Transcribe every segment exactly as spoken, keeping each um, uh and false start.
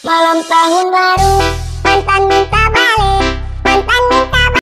Malam tahun baru, mantan minta balik, mantan minta balik.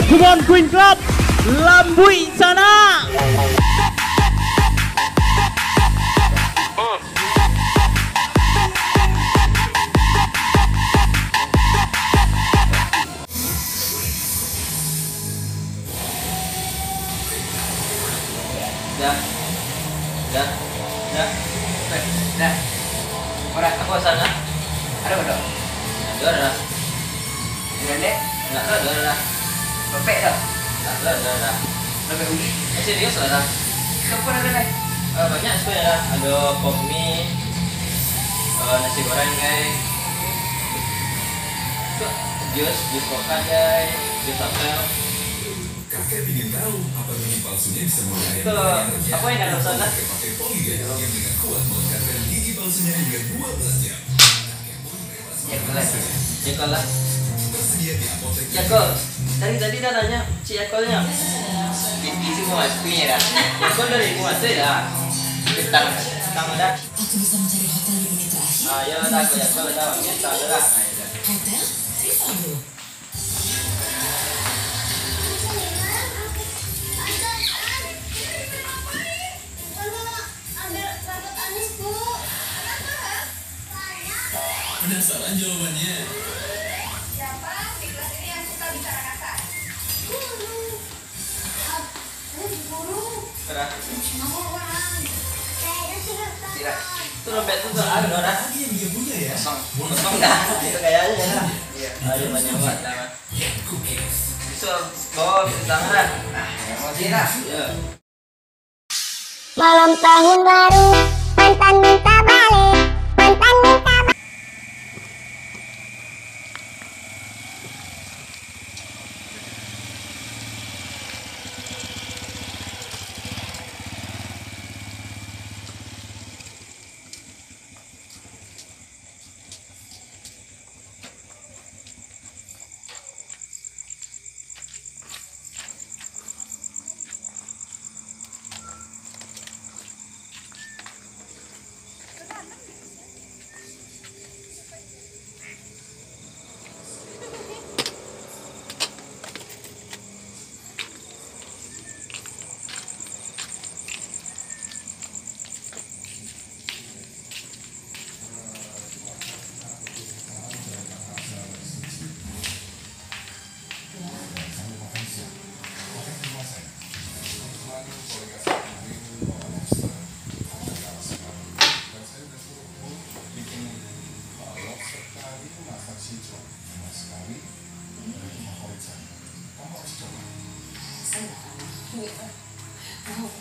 Come on, Queen Club, lambuik sanak. Dah. Dah. Dah. Eh, dah. Ora, aku sana. Ada apa, Dok? Ada, ada. Ada, Dek? Enggak ada, ada, ada. Bapek, Dok? Enggak ada, ada, ada. Bapek uli? Eh, serius, ada. Siapa ada, Dek? Eh, banyak sekali ada. Ada pop mie, eh, nasi goreng, guys. Jus, jus koka, guys. Jus apel. Kakak ingin tahu apa mini palsunya bisa murah. Itu, apa yang ada sana? Pakai Polident yang dengan kuat melekatkan gigi palsunya hingga dua belas jam. Cek lah. Cek lah. Tersedia di apotek. Cakol. Dari tadi dah nanya, Cik Yakolnya. Isi semua, isi dah. Yakol dari semua, saya dah. Tentang, tentang dah. Aku bisa mencari hotel di menit terakhir. Ah, ya dah, aku Yakol dah. Tentang dah. Ah, ya dah. Hotel Trifabro. Penasaran jawabannya? Siapa di kelas ini yang suka bicara kasar? Guru. Sudah. Itu dompet tu, tu, anu, dah. Tadi yang dia punya, ya? Kosong. Kosong dah. Itu kayaknya, dah. Iya. Ayo, banyak buat, dah. Bisa bawa ke sana, dah. Ah, emosi, dah. Iya. Malam tahun baru, mantan minta balik, mantan minta balik. Saya nggak pernah. Nggak pernah. Mau.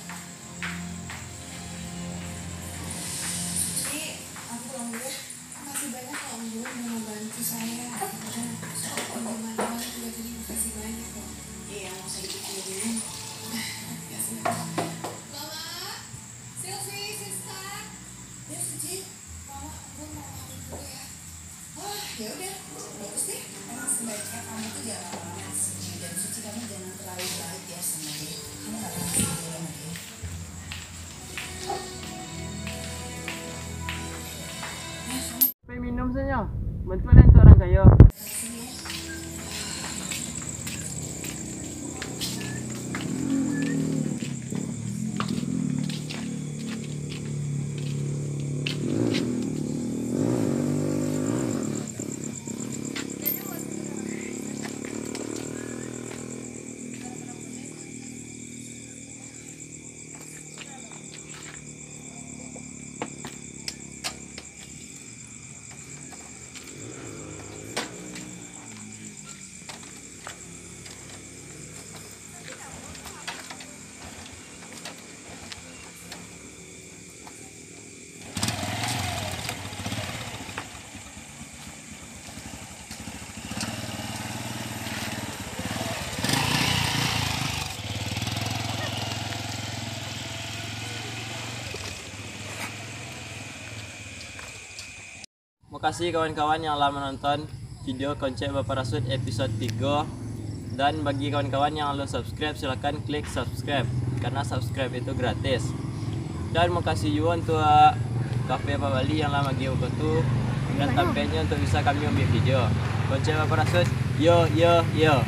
Suci, aku pulang dulu ya. Makasih banyak loh, Om Bun, udah mau bantu saya. Udah, Om Bun, Bang, juga tadi makasih banyak loh. Iya, nggak usah dipikirin. Nggak sih, nggak apa-apa. Terima kasih kawan-kawan yang lah menonton video Koncek Baparasut episode tiga. Dan bagi kawan-kawan yang belum subscribe, silakan klik subscribe, karena subscribe itu gratis. Dan makasih juga untuk kafe Pak Bali yang lah magi waktu dan tampeknyo untuk bisa kami ambil video. Koncek Baparasut, yo, yo, yo.